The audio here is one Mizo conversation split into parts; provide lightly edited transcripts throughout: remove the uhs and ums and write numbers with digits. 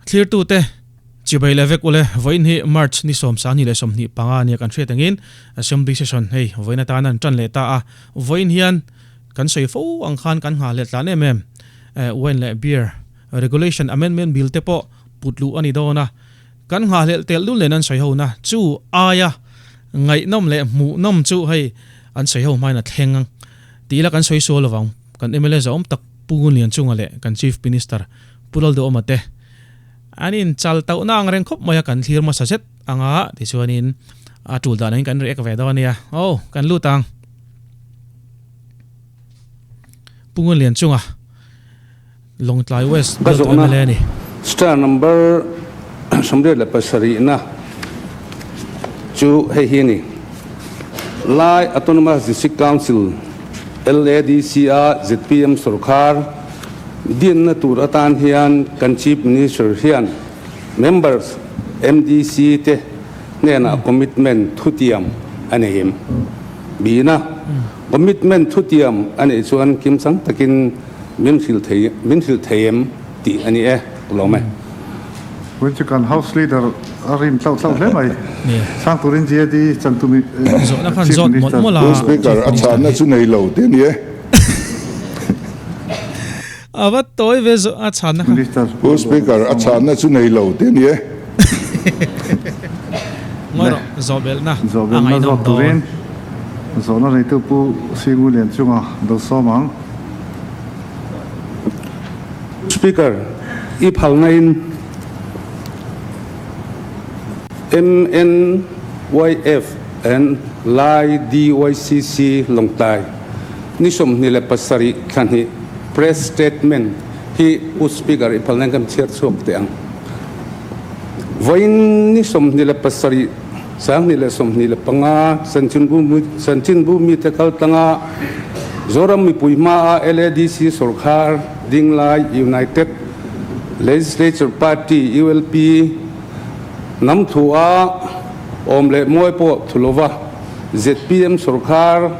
Thlirtute, Chibai leh vek ule, vawiin hi March ni 25 ania kan hriat angin Assembly Session hei vawiin atana an tan leh ta a, vawiin hian kan sawi fo ang khan kan nghah leh tlan em em Wine leh Beer Regulation Amendment Bill te pawh put luh a ni dawn a, kan nghahhlelh telh dul nen an sawi ho na chu aia ngaihnawm leh hmuhnawm chu hei an sawi ho hmain a thleng ang tih ila kan sawi sual lovang kan mla zahawm tak Pu Ngunlianchunga leh kan Chief Minister Pu Lalduhawma te an in chal tauhna ang reng khawp mai a kan thlir hmasa zet anga tichuanin a tul dan angin kan react ve dawn a nia. Aw kan lut ang. Pu Ngunlianchunga Lawngtlai West Ka bialtu zawhna mla a ni. Star number 87 na chu hei hi a ni. Lai Autonomous District Council, LADC, a zpm sorkar dinna tur atan hian kan Chief Minister hian members MDC te hnenah commitment thutiam a nei em? Bina commitment thutiam a neih chuan kimchang takin min hrilh thei min hrilh thei em tih a ni e, lawm e. Vawiin chu kan House Leader a rim tlauh tlauh hle mai. Sang turin GAD chantu mi Chief Minister. Pu Speaker, a chhanna chu nei lo tih a ni e. A va tawi ve zawh a chhanna kha. Minister. Pu Speaker, a chhanna chu nei lo tih a ni e. Ngawi rawh, zawhbelhna a Zawhbelhna ngaihnawm zawk dawn. turin zawhna neitu Pu Singu Lianchunga do sawm ang. Speaker, i phalnain MNYF and Lai DYCC Lawngtlai ni 27 thla hnih Press Statement hi Pu Speaker i phalnain kan chhiar chhuak teh ang. Vawiin ni 27 2025 Chanchinbu mite kaltlanga Zoram mipui hmaa LADC sorkar dinglai United Legislature Party, ULP, hnam thu a awm leh mawi pawh thu lova zpm sorkar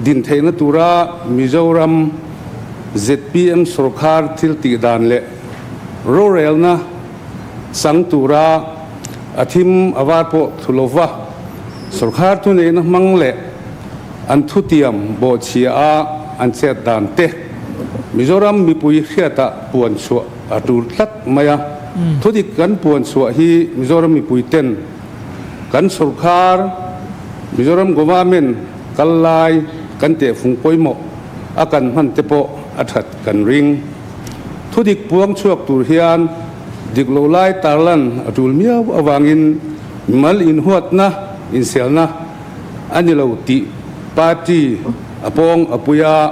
din theihna tura Mizoram zpm sorkar thil tih dan leh rorelna chang tura a thim a var pawh thu lova sorkar thuneihna hmang leh an thutiam bawhchhia a an chet dan te Mizoram mipui hriatah puan chhuah a tul tlat mai a. Thudik kan puan chhuah hi Mizoram mipui ten kan sorkar Mizoram government kal lai kan tehfung pawimawh a kan hman te pawh a that kan ring. Thudik puang chhuak tur hian dik lo lai tarlan a tul miau avangin mimal inhuatna, inselna a ni lo tih party a pawng a pui a,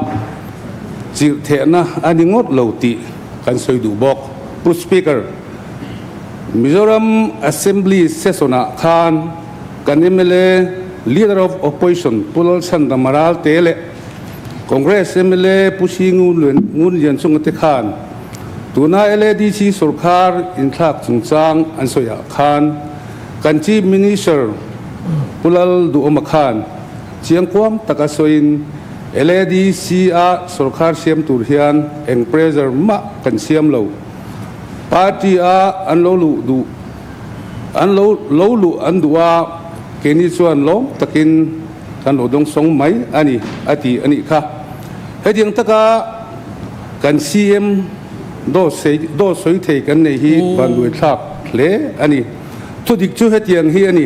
chirh thehna a ni ngawt lo tih kan sawi duh bawk. Pu Speaker, Mizoram Assembly Session-ah khan kan mla Leader of Opposition Pu Lalchhandama Ralte leh Congress mla Pu Hri Ngunlianchunga te khan tuna LADC sorkar inthlak chungchang an sawiah khan kan Chief Minister Pu Lal Duhawma khan chiangkuang taka sawiin LADC a sorkar siam tur hian eng pressure mah kan siam lo. Party a an lo luh duh an lo lo luh an duh a, keini chuan lawm takin kan lo dawngsawng mai a ni a ti a nih kha. Hetiang taka kan CM dawt dawt sawi thei kan nei hi vanduaithlak hle a ni. Thudik chu hetiang hi a ni,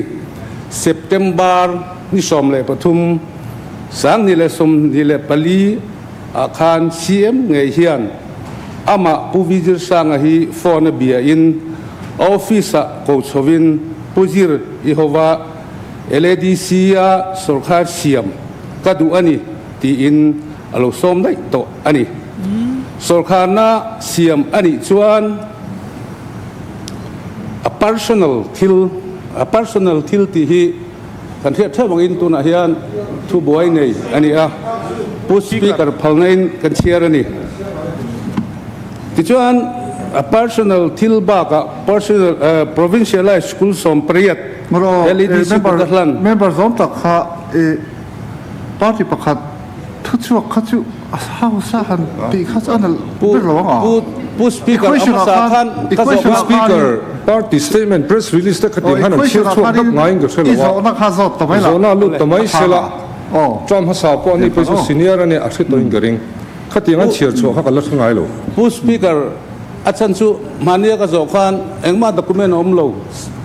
September ni 13, 2024 ah khan CM ngei hian amah Pu Vijir Sanga hi phone a bia in a office ah ko chhovin Pu Zir i hova LADC a sorkar siam ka duh a ni tiin a lo sawm daih tawh a ni. Sorkarna siam a nih chuan a personal thil a personal thil tih hi kan hriat theuh angin tunah hian thubuai nei a ni a, Pu Speaker phalnain kan chhiar a ni. Tichuan a personal thil bakah personal provincialized school 18 LEDC kut a hlan. Member zawm tak kha i party pakhat thuchhuak kha chu a hausa han tih kha chu a nalh ber lo ang a. Pu Speaker a hmasa khan ka zawh Pu Speaker, party statement press release te khatin khan an chhiar chhuak dap ngaiin ka hre lo a, zawhna a lut ta mai sela, term hmasa pawh ani phei chu senior a nia a hre tawhin ka ring. Khatiang an chhiar chhuah kha ka la hre ngai lo. Pu Speaker, a chhan chu mahnia ka zawh khan engmah document a awm lo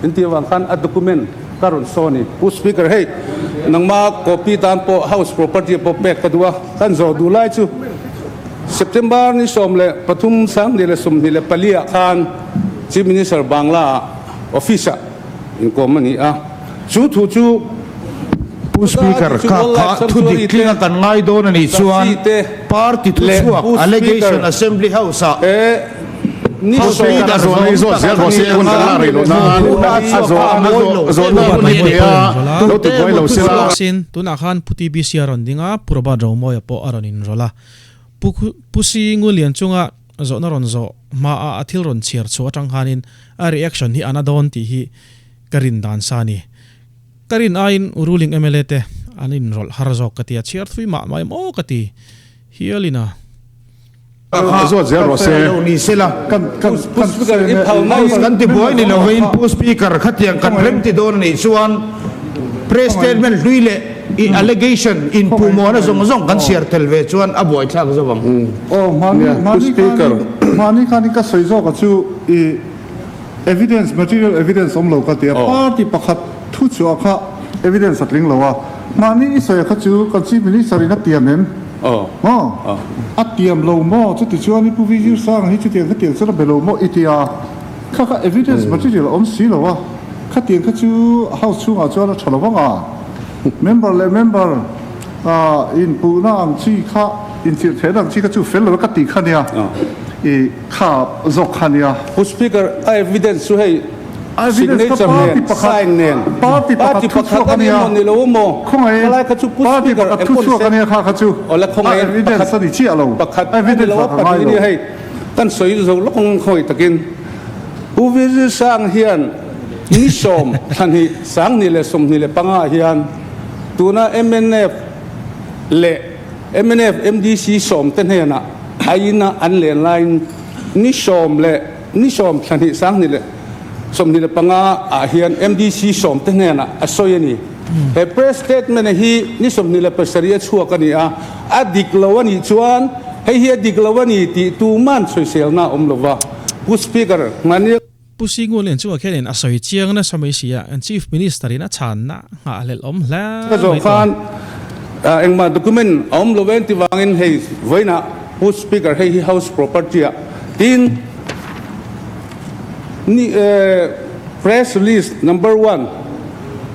inti avang khan a document ka rawn saw a ni. Pu Speaker, hei nangma copy tan pawh house property pawh pek ka duh a, kan zawh duh lai chu September ni 13 2024 ah khan Chief Minister Bangla ah office ah inkawm a ni a, chu thu chu Pu Speaker, kha kha thu dik tlinga kan ngai dawn a nih chuan party thuchhuak Allegation Assembly House ah House Leader zawm tak a ni ang a, duhna a chhuak a a mawi lo em a ni. Tute emaw thuchhuak. Tunah khan Pu TBC a rawn ding a, Pu Robert Romawia pawh a rawn inrawlh a. Pu Pu Si Ngulian chunga zawhna rawn zawh hmaa a thil rawn chhiar chhuah atang khanin a reaction hi a na dawn tih hi ka rin dan sa a ni. Ka rin aiin ruling mla te an inrawlh har zawk ka ti a, chhiar thui mah mah em aw ka ti hialin a. Zawt zel rawh se. Lo ni sela. House kan ti buai ni lovin Pu Speaker khatiang kan rem ti dawn a nih chuan press statement hlui leh i allegation inpuhmawhna zawng zawng kan chhiar tel ve chuan a buaithlak zo ang. Aw, Nia, Pu Speaker. Mahni khan i ka sawi zawk a chu i evidence, material evidence awm lo ka ti a, party pakhat thu chhuah kha evidence a tling lo a, mahni i sawi a kha chu kan Chief Minister in a tiam em? Maw? A tiam lo maw? Chuti chuan i Pu Vijir Sanga hi chutiang khatiang chuan a be lo maw i ti a, kha kha evidence material a awm si lo a, khatiang kha chu House chhungah chuan a tha lo vang a, member leh member inpuhna ang chi kha, inchirhthehna ang chi kha chu fel lo e ka tih kha nia, i kha zawk kha nia. Pu Speaker, a evidence chu hei Signature nen, sign nen, party pakhat a ni emaw ni lo emaw, khalai kha chu Pu Speaker eng pawh ni se, awle khawngaih pakhat, pakhat a ni lo a, pahnih a ni hei, kan sawi zo lawk ang khawngaih takin Pu Vijay Sang hian ni sawm thla hnih 2025 ah hian tuna mnf leh mnf MDC sawm te hnenah a ina an len laiin ni sawm leh Ni sawm thla hnih 2025 ah hian MDC sawm te hnenah a sawi a ni. He press statement hi ni 27 a chhuak a ni a, a dik lo a nih chuan hei hi a dik lo a ni tih tuman sawiselna a awm lo va. Pu Speaker, hmani. Pu Singulian chungah khianin a sawi chiang nasa mai si a, Chief Minister in a chhanna nghahhlelh awm hle Ka zawh mai tawh. khan engmah document a awm lo veng ti vangin hei vawiinah Pu Speaker hei hi House property ah Tin, ni press release number one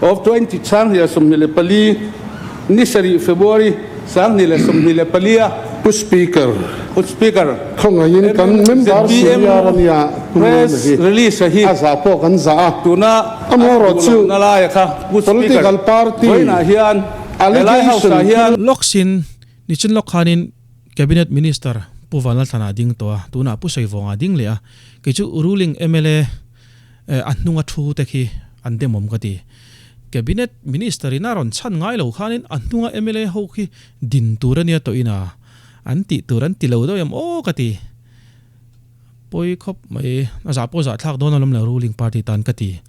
of 20 2024 ni sarih February 2024 a Pu Speaker, Pu Speaker, khawngaihin kan member zpm senior a nia Pu Mena press hi release a hi a zah pawh kan zah a, tuna a amaherawh duh chu lohna laia kha Pu Speaker political party vawiinah hian helai house allegation ah hian Lawksin nichin lawk khanin Cabinet Minister Pu Vanlalthlana a ding tawh a, tunah Pu Sawivawnga a ding leh a, kei chu ruling mla a hnunga thu te khi an demawm ka ti. Cabinet Minister in a rawn chhan ngai lo khanin a hnunga mla ho khi din tur a nia tawhin a, an tih tur an ti lo deuh em aw ka ti. Pawi khawp mai, a zah pawh zahthlak dawn alawm lo ruling party tan ka ti.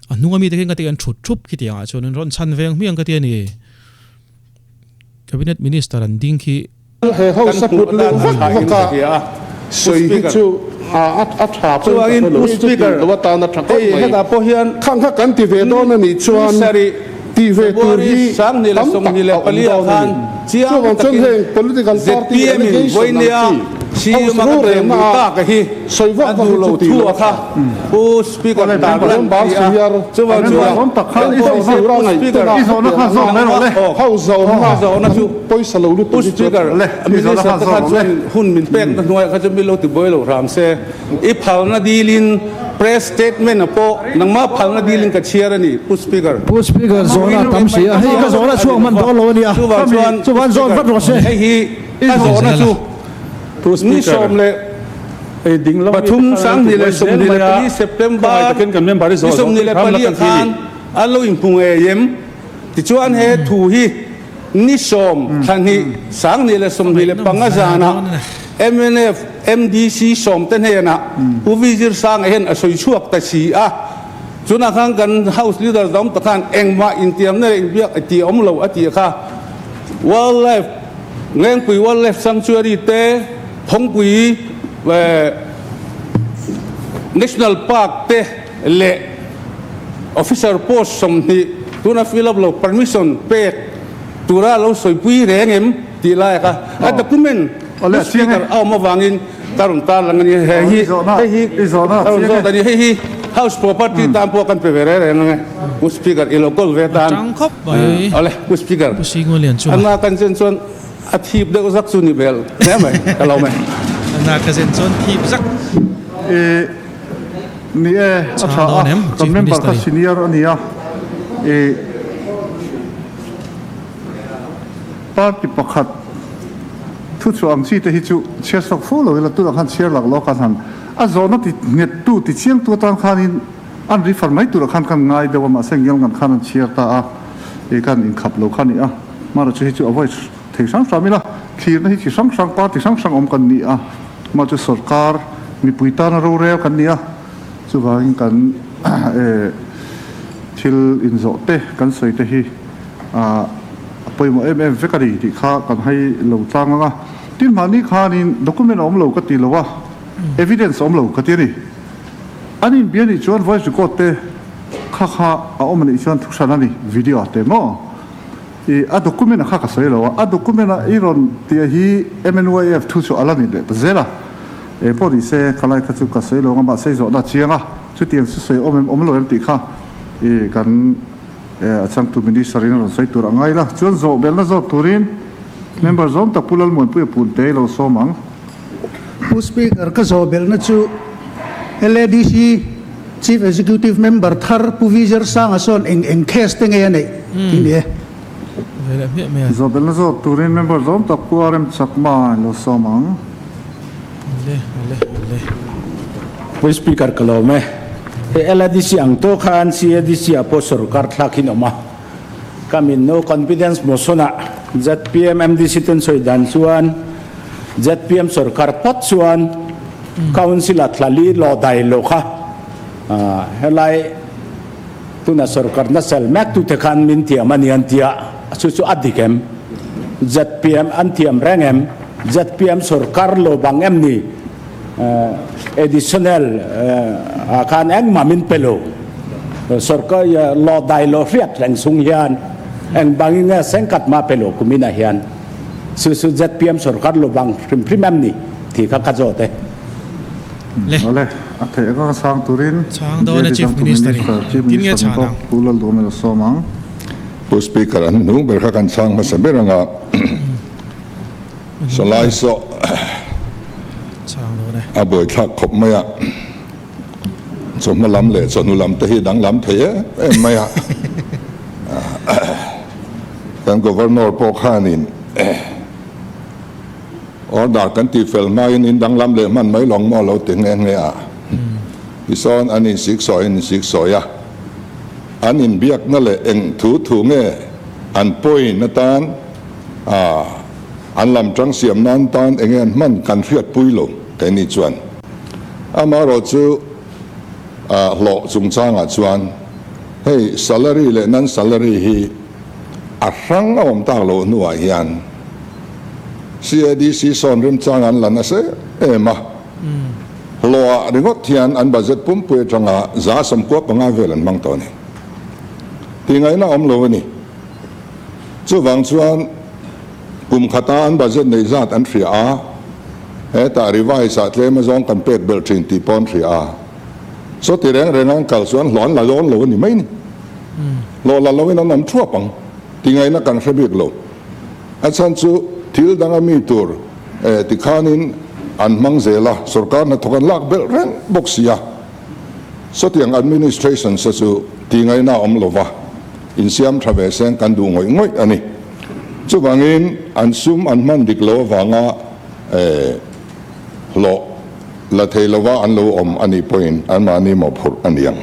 A hnunga mite khian ka ti an thut thup khitiangah chuan an rawn chhan veng hmiang ka ti a ni. Cabinet Minister an ding khi. He house a put luh vak vak a sawi hi chu a tha pawhin ka hre lo, chu tih loh atan a tha khawp mai. Khang kha kan ti ve dawn a nih chuan tih ve tur hi tam tak a awm dawn a ni. Chuvang chuan heng political party allegation ang chi house rorelna a sawi vak vak hi chu tih loh a tha. Member senior tura ngaihtuah ho zawhna kan pawisa lo lutuk hi chu Minister te kha chuan hun min pekna hnuaiah kha chuan min lo ti buai lo hram se. I phalna dilin press statement a pawh nangmah phalna dilin ka chhiar a ni Pu Speaker. Pu Speaker zawhna a tam si a, hei ka zawhna chhuak hman dawn lo a nia, Chuvang chuan chuvan zawn vat rawh se. Hei hi ka zawhna chu ni 13 2024 September ni 24 ah khan an lo inhmu ngei em? Tichuan he thu hi ni sawm thla hnih 2025 zanah mnf, MDC sawmte hnenah Pu Vizirsanga hian a sawi chhuak ta si a. Chunah khan kan House Leader zawm tak khan engmah intiamna leh inbiak a ti awm lo a tih kha Wildlife, Lengpui Wildlife Sanctuary te, Thawngpui National Park te leh Officer post 20 tuna fill up lo permission pek tura lo sawipui reng em tih lai kha a document Speaker a awm avangin ka rawn tarlang a ni. He hi hei hi ka rawn zawt a ni. Hei hi House property tan pawh kan pe ve reng reng ang e Pu Speaker i lo call ve tan. Awle Pu Speaker a kan chen chuan a thip deuh zak chu ni bel hle mai ka lo mai. A ka zen chuan thip zak. Ni e a tha a kan member kha senior a nia i party pakhat thu chhuah ang chi te hi chu chhiar sawk fo lo ila tunah khan chhiar lak lo khan han a zawhna ti nghet tu ti chiang tu atan khanin an refer mai turah khan kan ngai deuh a mahse ngial ngan khan an chhiar ta a i kan inkhap lo kha a ni a mahra chu hi chu a voice thei hrang hrang ila thlirna hi chi hrang hrang party hrang hrang awm kan ni a mah chu sorkar mipui tana rorel kan ni a chuvangin kan thil inzawh te kan sawi te hi a pawimawh em em vek a ni tih kha kan hai lo tlang ang a. Tin mahni khanin document a awm lo ka ti lo a, evidence a awm lo ka ti a ni. An inbia nih chuan voice record te kha kha a awm a nih chuan thu hran a ni, video te maw? I a document a kha ka sawi lo a, a document a i rawn tia hi MNYF thu chu a la ni leh ta zel a. Eng pawh ni se khalai kha chu ka sawi lo ang a, mahse i zawhna a chiang a, chutiang chu sawi awm em awm lo em tih kha i kan A changtu Minister in a rawn sawi tur a ngai la, chuan zawh belna zawt turin Member zawm tak Pu Lalmuanpuia Punte i lo sawm ang. Pu Speaker, ka zawh belna chu LADC Chief Executive Member thar Pu Vijay Sanga sawn eng eng case te nge a neih tih ni e. Zawh belna zawt turin Member zawm tak Pu RM Chakma i lo sawm ang. Pu Speaker ka lawm e. He LADC ang tawh khan CADC ah pawh sorkar thlak in awm a. Ka min no confidence motion ah zpm MDC ten sawi dan chuan zpm sorkar phawt chuan council ah thla li law dai lo kha helai tuna sorkar na sel mek tu te khan min thiam a ni an tia chu chu a dik em? Zpm an thiam reng em? Zpm sorkar lo bang em ni? Additional ah khan engmah min pe lo. Sorkar law dai lo hriat reng chung hian eng bangin nge sengkhat mah pe lo kumin ah hian. Chu chu zpm sorkar lo bang hrim hrim em ni? Tih kha ka zawt e. Le. Awle, a theih anga chhang turin Chhang dawn e Chief Minister in. Chief Tin nge Minister chhan ang? Pu Lalduhawm a sawm ang. Pu Speaker, an hnung ber kha kan chhang hmasa ber anga Salai saw a buaithlak khawp mai a, chawhma lam leh chawhnu lam te hi danglam thei em em mai a. Kan Governor pawh khanin order kan tih fel hmain in danglam leh hman mai lawng maw lo ti nghe nghe a. Tisawn an insiksawi an insiksawi a, an inbiakna leh eng thu thu nge an point atan A, an lam tang siam nan tan enge an hman kan hriatpui lo keini chuan. Amaherawhchu a hlawh chungchangah chuan hei salary leh non salary hi a hrang a awm tak loh hnuah hian CADC sawn remchang an la nasa em a, hlawhah ringawt hian an budget pumpui atanga 95% vel an hmang tawh a ni. Tih ngaihna awm lo a ni. Chuvang chuan kum khata an budget neih zat an hria a, hetah revise ah tlem azawng kan pek belh thin tih pawh an hria a. Saw ti reng reng an kal chuan hlawh an la dawn lo a ni mai ni. Hlawh la loin an awm thuap ang ti ngaihna kan hre bik lo. A chhan chu thil danga mi tur ti khanin an hmang zel a, sorkar hnathawk an lak belh reng bawk si a. Sawtiang administration sa chu ti ngaihna a awm lova, insiam tha ve seng kan duh ngawih ngawih a ni. Chuvangin an sum an hman dik lo avanga hlawh la thei lova an lo awm a nih pawhin anmahni mawhphurh a ni ang.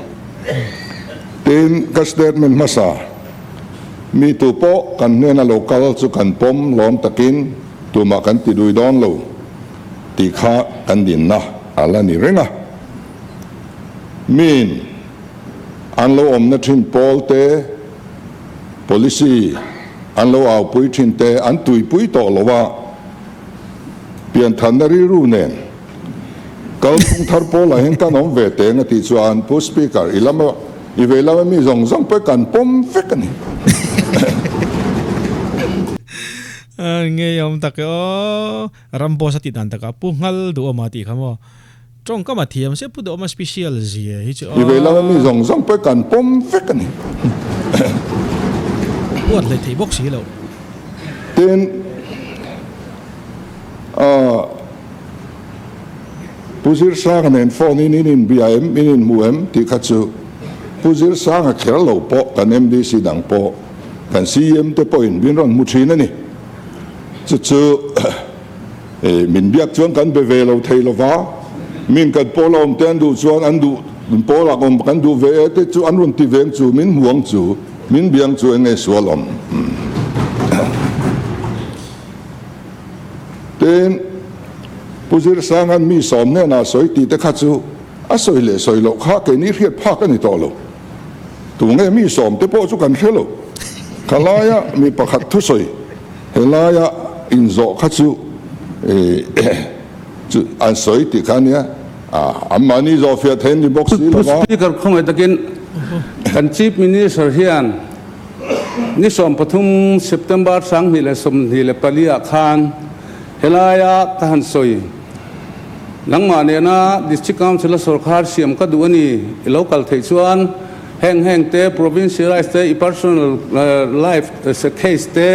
Tin, ka statement hmasa, mi tu pawh kan hnena lo kal chu kan pawm lawm takin tumah kan ti dui dawn lo. tih kha kan dinna a la ni reng a. Miin an lo awmna thin pawl te, policy an lo aupui thin te an tuipui tawh lo a, pianthanna rilru nen kalphung thar pawlah hian kan awm ve teng a tih chuan Pu Speaker, i lama i vei lama mi zawng zawng pawh kan pawm vek a ni. Ngei awm tak e aw. Ram boss a tih dan takah Pu Nghal Duhawma tih kha maw. Tawngkam a thiam se Pu Duhawma special zia hi chu aw. I vei lama mi zawng zawng pawh kan pawm vek a ni. Huat hlei thei bawk si lo. Tin, aah Pu Zirsanga nen phone in in inbia em, in inhmu em tih kha chu Pu Zirsanga kher lo pawh kan MDC dang pawh kan CM te pawhin min rawn hmu thin a ni. Chu chu min biak chuan kan be ve lo thei lo va, min kan pawl a awm te an duh chuan an duh pawl ah awm kan duh ve e te chu an rawn ti veng chu min hmu ang chu, min biang chu eng nge sual awm. Tin, Pu Zirsanga'n mi sawm hnenah sawi tih te kha chu a sawi leh sawi loh kha keini hriat phak a ni tawh lo. Tunge mi sawm te pawh chu kan hre lo. Kha laia mi pakhat thusawi he laia inzawh kha chu chu an sawi tih kha ania, anmahni zawh fiah thei an ni bawk si lo va. Pu Speaker, khawngaih takin kan Chief Minister hian ni 13 September 2024 ah khan helaia ka han sawi. Nangmah nena District Council a sawrkhar siam ka duh a ni, i lo kal theih chuan heng heng te, provincial rights te, i personal life case te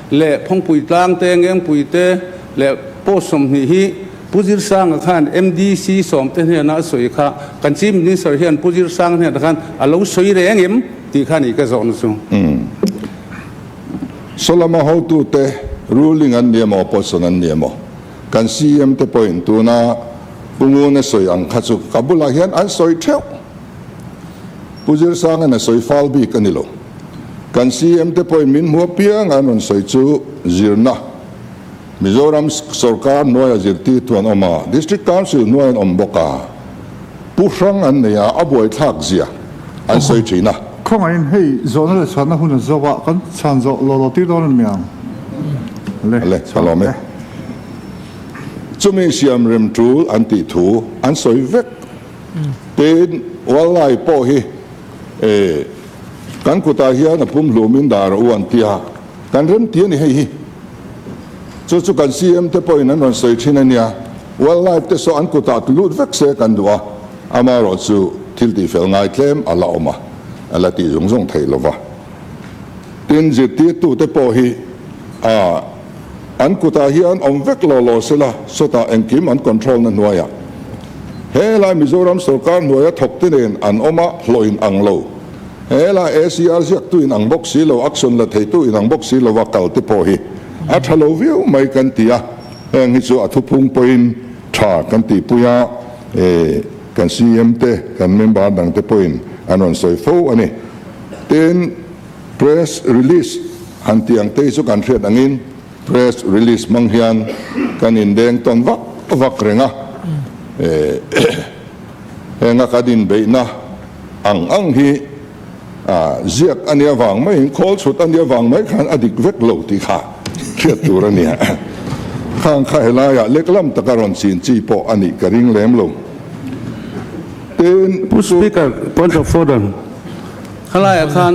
leh Phawngpui tlang te, Ngengpui te leh post 20 hi Pu Zirsanga khan MDC sawmte hnena a sawi kha kan Chief Minister hian Pu Zirsanga hnenah khan a lo sawi reng em tih kha a ni ka zawhna chu. Sawlama hotute ruling an ni emaw opposition an ni emaw Kan CM te pawhin tuna Pu Nguna sawi ang kha chu ka bulah hian an sawi theuh. Pu Zirsanga'n a sawi fal bik a ni lo. Kan CM te pawhin min hmu apiang an rawn sawi chu zirna, Mizoram sawrkar hnuaia zirtirtu an awm a, District Council hnuai an awm bawk a, Pu Hrang an nei a, a buaithlak zia an sawi thin a. Khawngaihin hei zawhna leh chhanna hun a zawk a, kan chhan zawh law law tir dawn a ni mai ang. Le, Le, ka lawm e. Chumi siam rem tul an tih thu an sawi vek. Tin, Wallai pawh hi e, kan kutah hian a pumhlumin dar a u an ti a, kan rem ti a ni hei hi. Chu chu kan CM te pawhin an rawn sawi thin a nia, wildlife te saw an kutah tu lut vek se kan duh a, amaherawh chu thil tihfel ngai tlem a la awm a, a la tih zung zung theih lova. Tin, zirtirtu te pawh hi a an kutah hian awm vek law law sela, sawtah engkim an control na hnuaiah helai Mizoram sawrkar hnuaia thawk te nen an awm a, hlawh in ang lo. Hela ACR ziaktu in ang bawk si lo, action la theitu in ang bawk si lova kal te pawh hi a tha lo viau mai kan ti a, heng hi chu a thuphung pawhin tha kan tihpui a, kan CM te, kan member dang te pawhin an rawn sawi fo a ni. Tin, press release han tih ang te hi chu kan hriat angin press release hmang hian kan indeng tawn vak vak reng a, Henga kan inbeihna ang ang hi ziak a nia vang maiin khawl chhut a nia vang mai khan a dik vek lo tih kha hriat tur a nia. Khang kha helaiah leklam taka rawn chin chi pawh a nih ka ring lem lo. Tin, Pu Speaker, point of order, khalaiah khan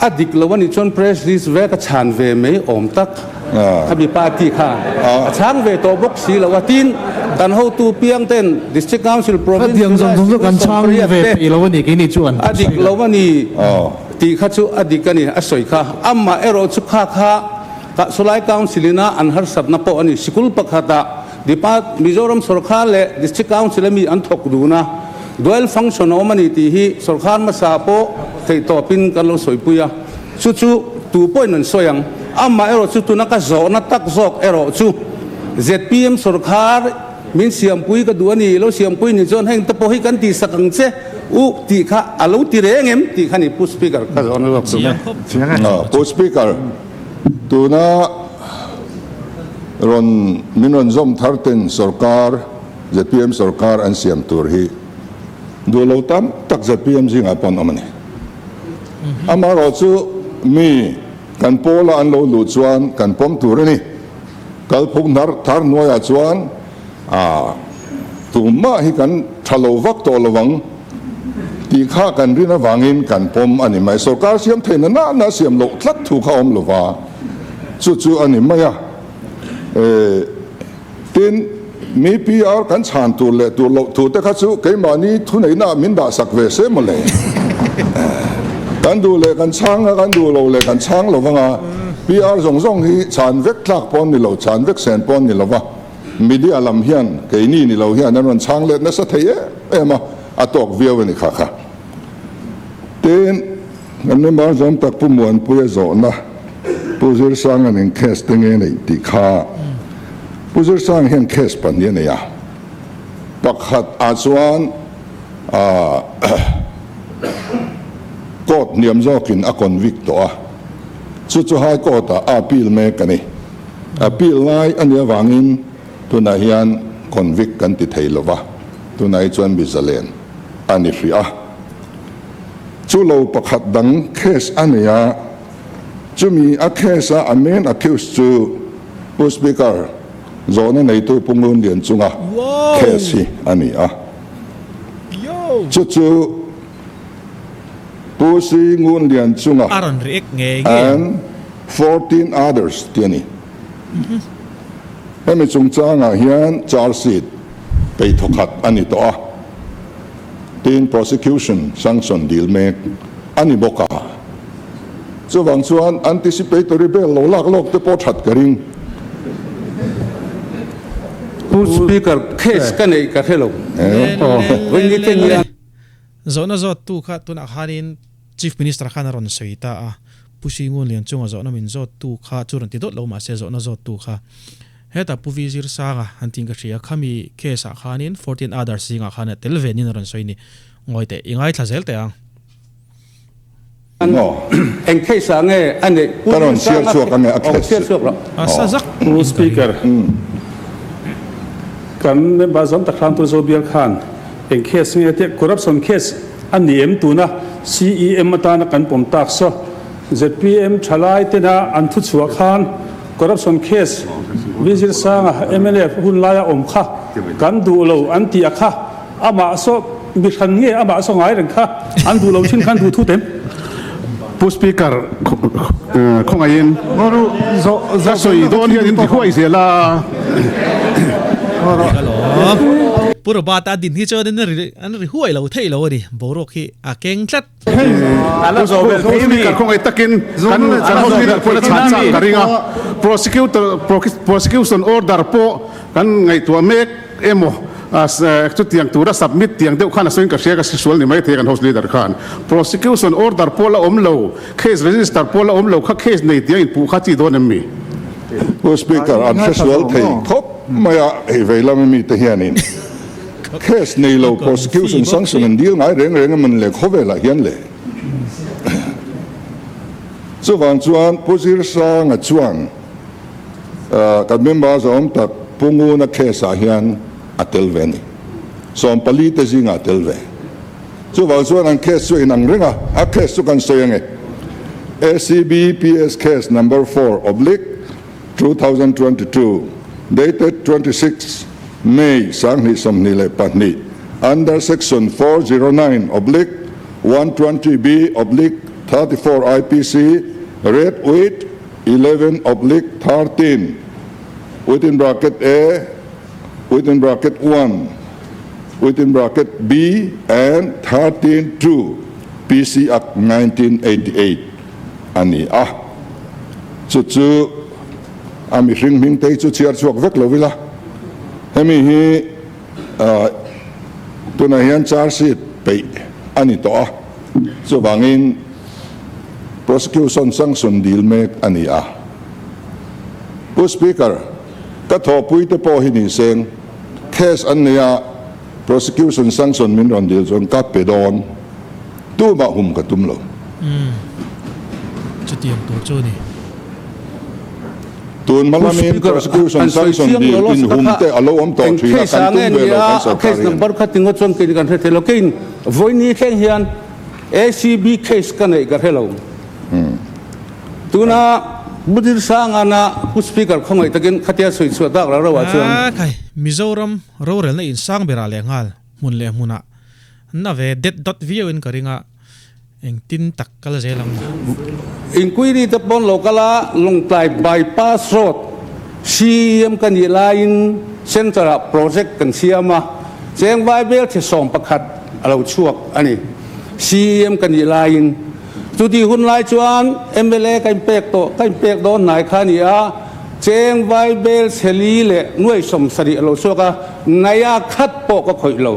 A dik lo a nih chuan press release vek a chhan ve mai awm tak. Khami party kha a chhang ve tawh bawk si lo a. Tin, kan hotu piang ten District Council, Provincial a sikul 80 te a dik lo a ni tih kha chu a dik a ni, a sawi kha. Amah erawh chu kha kha Sawlai Council ina an harsatna pawh a ni. Sikul pakhatah Depart Mizoram sawrkar leh District Council a mi an thawk dun a, dual function a awm a ni tih hi sawrkar hmasa pawh theihtawpin kan lo sawipui a, chu chu tu pawhin an sawi ang. Amah erawh chu tuna ka zawhna tak zawk erawh chu zpm sawrkar min siampui ka duh a ni, lo siampui ni chuan heng te pawh hi kan tihsak ang che u tih kha a lo ti reng em tih kha ni Pu Speaker ka zawhna zawk chu. Pu Speaker, tuna. Rawn min rawn zawm thar ten sorkar zpm sorkar an siam tur hi duh lo tam tak zpm zingah pawh an awm a ni. Amaherawh chu mi kan pawla an lo luh chuan kan pawm tur a ni. Kalphung hnar thar hnuaiah chuan tumah hi kan tha lo vak tawh lo ang tih kha kan rin avangin kan pawm a ni mai. Sorkar siam theihna nana siam loh tlat thu kha awm lova, chu chu a ni mai a. Tin, mi PR kan chhan tur leh tur loh thu te kha chu keimahni thuneihna ah min dahsak ve se maw le. Kan duh leh kan chhang a, kan duh lo leh kan chhang lo vang a. PR zawng zawng hi chhan vek tlak pawh an ni lo, chhan vek sen pawh an ni lo va. Media lam hian keini ni lo hian an rawn chhang let nasa thei em em a, a tawk viau a ni kha kha. Tin, kan member zawm tak Pu Muanpuia zawhna Pu Zirsanga'n eng case te nge neih tih kha Pu Zirsang hian case pahnih a nei a, pakhat ah chuan court hniam zawkin a convict tawh a, chu chu High Court ah a appeal mek a ni. Appeal lai a nih avangin tunah hian convict kan ti thei lova, tunah hi chuan mi zalen a ni hrih a. Chu lo pakhat dang case a nei a, chumi a case a a main accused chu Pu Speaker zawhna neitu Pu Ngun Lian chunga case hi a ni a. Chu chu Pu Si Ngun Lian chunga and 14 others tih a ni. Hemi chungchangah hian charge sheet peih thawkhat a ni tawh a. Tin, prosecution sanction dil mek a ni bawk a. Chuvang chuan anticipatory bail lo lak lawk te pawh that ka ring. Pu Speaker, case ka neih ka hre lo. Vawiin te nia. Zawhna zawttu kha tunah khanin Chief Minister khan a rawn sawi ta a, Pu Singun Lianchunga zawhna min zawttu kha chu rawn ti dawt lo mahse zawhna zawttu kha Hetah Pu Vi Zirsanga an tiin ka hria, khami case ah khanin 14 others zingah khan a tel ve niin a rawn sawi ni. Ngawi teh, i ngaithla zel teh ang. Eng case ah nge a neih? Pu Ka rawn chhiar chhuak ange a case chu. A sa zak. Pu Speaker, kan member zawm tak hram tu Zobial khan eng case nge tia corruption case a ni em tuna CEM atana kan pawm tak saw zpm thalai tena an thuchhuah khan Corruption case Vizir Sanga mnf hun laia awm kha kan duh lo an tih a kha amah saw mi hran nge amah saw ngai reng kha an duh lo thin khan duh thut em? Pu Speaker khawngaihin ka sawi dawn hian in ti huai zel a. Pu Robert a din hi chuan an ri huai lo theih lo a ni, boruak hi a keng tlat. Speaker khawngaih takin kan kan house leader pawhin a chhan chak ka ring a, prosecutor prosecution order pawh kan ngaihtuah mek emaw chutiang tura submit tiang deuh khan a sawiin ka hria ka hresual ni maithei kan house leader khan prosecution order pawh la awm lo case register pawh la awm lo kha case nei tiang inpuh kha chi dawn em mi? Pu Speaker, an hresual thei khawp mai a, hei vei lama mite hianin. Case nei lo prosecution sanction an dil ngai reng reng a man le khawvelah hian le. Chuvang chuan Pu Zirsanga chuan kan member zawm tak Pu Nguna case ah hian a tel ve a ni. 14 te zingah a tel ve. Chuvang chuan an case chu inang reng a, a case chu kan sawi ange. ACB PS case number 4 oblique 2022 dated 26 May 2022 under section 409 oblique 120B oblique 34 IPC read with 11 oblique 13 within bracket A within bracket 1 within bracket B and 13 2 PC Act 1988 a ni a. Chu chu a mihring hming te hi chu chhiar chhuak vek lo ila, hemi hi tunah hian charge sheet peih a ni tawh a, chuvangin prosecution sanction dil mek a ni a. Pu Speaker, ka thawhpui te pawh hi ni seng, case an nei a, prosecution sanction min rawn dil chuan ka pe dawn, tumah hum ka tum lo. Chutiang tur chu a ni. Tun hma lamin prosecution sanction dil inhum te a lo awm tawh thin a, kan tum ve lo kan sorkar hian. Number kha tingaw chuan kei kan hre thei lo. Keiin vawiini thleng hian ACB case ka neih ka hre lo. Tuna Pu Dirsangana Pu Speaker khawngaih takin khatia sawi chhuah tak rau rauah chuan. Khai, Mizoram rorelna insang berah leh nghal hmun leh hmunah na ve det dawt viauin ka ring a. Engtin tak kal zel ang maw? Inquiry te pawn lo kal a, Lawngtlai Bypass Road CEM ka nih laiin Centre ah project kan siam a, cheng vai bel the 11 a lo chhuak a ni. CEM ka nih laiin. Chuti hun lai chuan mla ka inpek tawh, ka inpek dawn hnai kha a ni a, cheng vai bel chhe li leh nuai 70 a lo chhuak a, naia khat pawh ka khawih lo.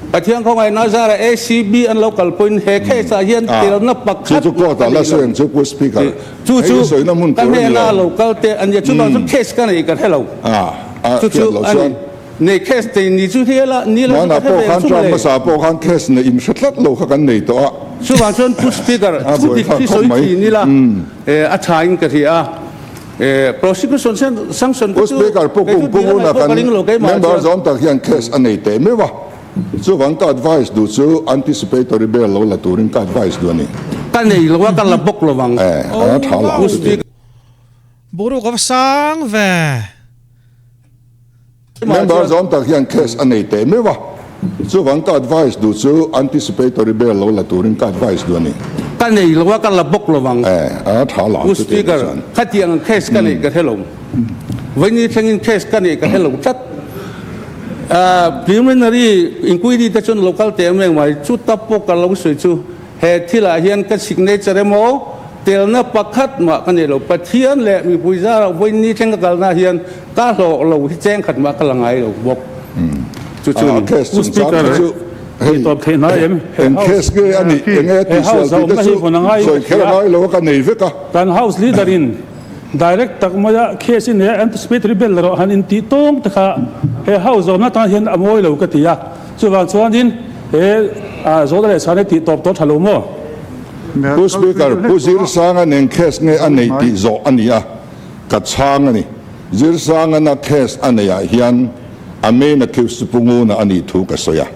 Pathian khawngaihna zara ACB an lo kal pawhin he case ah hian telna pakhat Chu chu court ah la sawi ang chu Pu Speaker. Chu chu ka hnena lo kal te a nia, chuvang chu case ka nei ka hre lo. Chu chu a ni. Nei case te ni chu hi la ni la chu ka hre ve ang chu mawle. Hmanah pawh khan term hmasa pawh khan case nei in hre tlat lo kha kan nei tawh a. Chuvang chuan Pu Speaker thu dik hi sawi thin ila a tha in ka hria a. Prosecution sanction Pu Speaker, Pu Kum Pu Nguna kan member zawm tak hian case a nei teh meuh a, chuvang ka advice duh chu anticipatory bail lo la turin ka advice duh a ni. Ka nei lo a, ka la bawk lo ang. Eh, a tha lo Pu Speaker. Boruak a va sang ve. Member zawm tak hian case a nei teh meuh a, chuvang ka advice duh chu anticipatory bail lo la turin ka advice duh a ni. Ka nei lo a, ka la bawk lo ang. Eh, a tha lo ang Pu Speaker, khatiang case ka neih ka hre lo. Vaini thlengin case ka neih ka hre lo tlat. Preliminary inquiry te chuan lo kal teh em reng mai, chuta pawh ka lo sawi chu he thilah hian ka signature emaw, Telna pakhat mah ka nei lo. Pathian leh mipui zarah vawiin thleng ka kalna hian ka hlawh lo hi cheng khat mah ka la ngai lo bawk. Chu chu ni. Pu Speaker, hei tawp theih hna em? Eng case nge a nih? Eng nge tih sual tih te chu sawi kher a ngai lo a, ka nei vek a. Kan House Leader in direct tak maia case in he anticipatory bail erawh han intih tawng te kha he House zawmna tan hian a mawi lo ka ti a. Chuvang chuanin he zawhna leh chhana tih tawp tawh tha lo maw? Pu Speaker, Pu Zirsanga nen case nge a neih tih zawh a ni a, ka chhang a ni. Zirsangana case a neihah hian a main accused chu Pu Nguna a nih thu ka sawi a.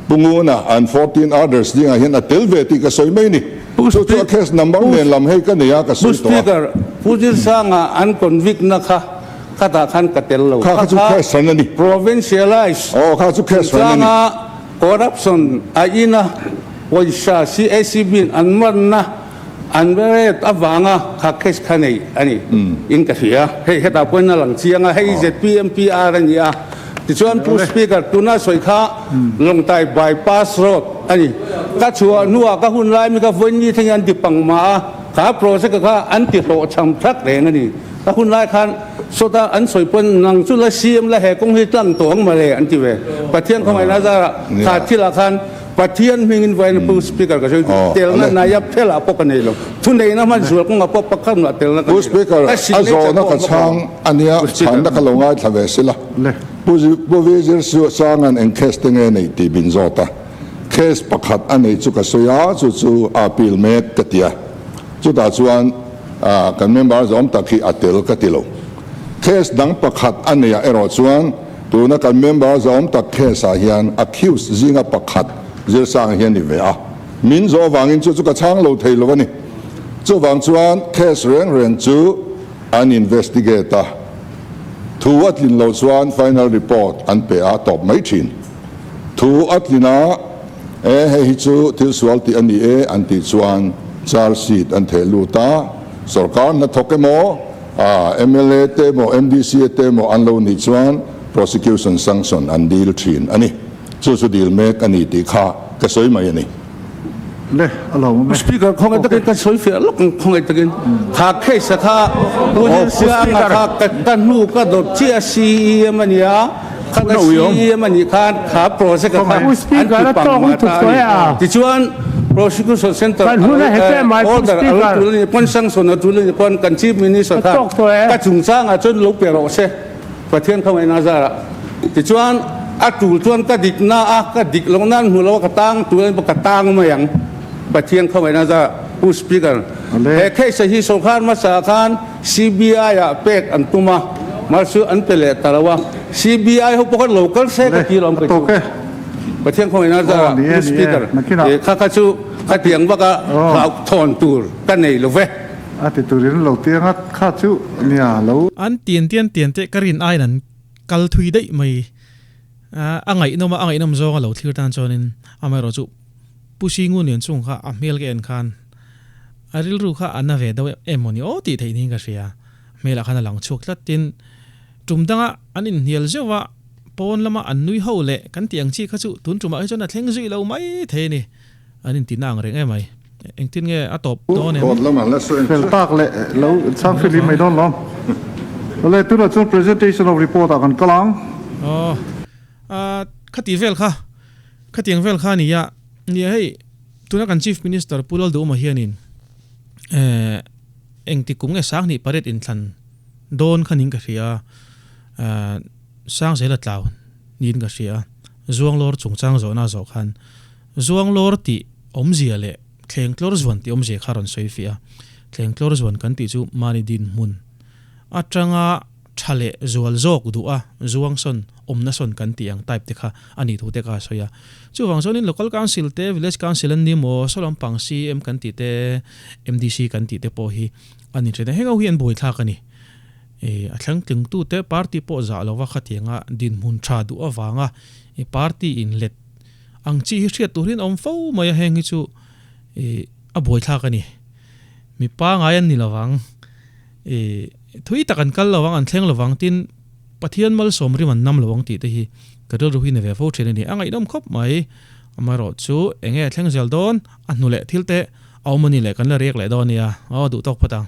Pu Nguna and 14 others dingah hian a tel ve tih ka sawi mai ni. Chu chu a case number nen lam hei ka nei a, ka sawi tawh a. Pu Speaker, Pu Zirsanga an convict na kha khatah khan ka tel lo. Kha kha chu case hran a ni. Provincialize Aw, kha chu case hran a ni. chungchanga corruption a in a. Pawisa CACB in an manna an rate avanga kha case kha nei a ni in ka hria. Hei hetah pawhin a lang chiang a, hei ZPMPR a ni a. Tichuan Pu Speaker, tuna sawi kha Lawngtlai Bypass Road a ni. Ka chhuah hnuah ka hun lai mi kha vawiin thlengin an ti pang mah a, kha project kha an ti hlawhchham thak reng a ni. Ka hun lai khan sawta an sawi pawn nang chu la CM la he kawng hi tlang tawh ang mawle an ti ve. Pathian khawngaihna zarah kha thilah khan Pathian hmingin vawiin Pu Speaker ka sawi duh, telna naiap thelah pawh ka nei lo, thuneihna hman zual kawngah pawh pakhat mah telna ka nei lo. Pu Speaker, a zawhna ka chhang a nia, chhanna ka lo ngaithla ve sila. Pu Pu Vizir Sanga'n eng case te nge neih tih min zawt a, case pakhat a neih chu ka sawi a, chu chu a appeal mek ka ti a, chutah chuan kan member zawm tak hi a tel ka ti lo. Case dang pakhat a neihah erawh chuan, Tuna kan member zawm tak case ah hian accused zinga pakhat zirsang hi a ni ve a, min zawh avangin chu chu ka chhang lo thei lo a ni. Chuvang chuan case reng reng chu an investigate a, thu a tlin loh chuan final report an pe a tawp mai thin. Thu a tlin a, e hei hi chu thil sual tih a ni e an tih chuan charge sheet an theh lut a, sorkar hnathawk emaw, A mla te emaw MDC te emaw an lo nih chuan prosecution sanction an dil thin a ni. Chu chu dil mek a ni tih kha ka sawi mai a ni. Le, a lo awm e. Speaker, khawngaih takin ka sawi fiah lawk ang, khawngaih takin. Kha case a kha Pu Zirsianga kha ka hnu ka dawt chiah a CEM a nia, kha ka CEM a nih khan kha project a kha an ti pang mah ta a ni. Tichuan, Prosecution Centre order a lo tul a nih pawn sanction a tul a nih pawn kan Chief Minister khan ka chungchangah chuan lo pe rawh se Pathian khawngaihna zarah. Tichuan a tul chuan ka dikna a ka dik loh nan hmu lo a ka tang tul a nih pawh ka tang mai ang Pathian khawngaihna zarah. Pu Speaker, he case hi sorkar hmasa khan CBI ah pek an tum a, mahse an pe leh ta lo a, CBI ho pawh khan lo kal se ka ti lawm kei chu. Pathian khawngaihna zarah Pu Speaker, kha kha chu khatiang vaka hlauhthawn tur ka nei lo ve. A ti turin lo tiang a, kha chu nia lo. An tian tian tian teh ka rin aiin an kal thui daih mai. A ngaihnawm a, a ngaihnawm zawng a lo thlir tan chuanin amaherawhchu Pu Singu Lian chung kha a hmel ka en khan a rilru kha a na ve deuh em maw ni aw tih theih niin ka hria. Hmelah khan a lang chhuak tlat tin tum danga an inhnial zeuh a, pawn lama an nui ho leh kan tih ang chi kha chu tun tumah hi chuan a thleng zui lo mai thei a ni. An inti na ang reng em mai. Engtin nge a tawp dawn em? Court lamah la sawi ang Fel chu. tak leh lo chhang filim mai dawn lawm. Awle tunah chuan presentation of report ah kan kal ang. Aw a khati vel kha khatiang vel kha nia nia hei tuna kan chief minister Pu Lalduhuma hianin eh engti kum nge Sanghnih pariat inthlan dawn kha ning ka hria eh Sangzela tlau niin ka hria Zuanglawr chungchang zawhna zawh khan Zuanglawr tih awmzia leh thlengtlawr zuan tih awmzia kha rawn sawi fiah a. Thlengtlawr zuan kan tih chu mahni dinhmun atanga tha leh zual zawk duh a, zuang sawn, awmna sawn kan tih ang type te kha a nih thu te kha a sawi a. Chuvang chuanin Local Council te, Village Council an ni maw, saw lampang CM kan tih te, MDC kan tih te pawh hi a ni thin a. Heng ho hi an buaithlak a ni. A thlangtlingtute party pawh zah lova khatianga dinhmun tha duh avanga party inlet Ang chi hi hriat turin a awm fo mai a, heng hi chu ih a buaithlak a ni. Mi pangai an ni lovang, ih thui tak an kal lovang, an thleng lovang tin Pathian malsawm rim an nam lovang tih te hi ka rilru hi ni ve fo thin a ni. A ngaihnawm khawp mai, amaherawh chu eng nge a thleng zel dawn, a hnu leh thil te a awm a ni leh kan la riak leh dawn a nia, aw duh tawk phawt ang.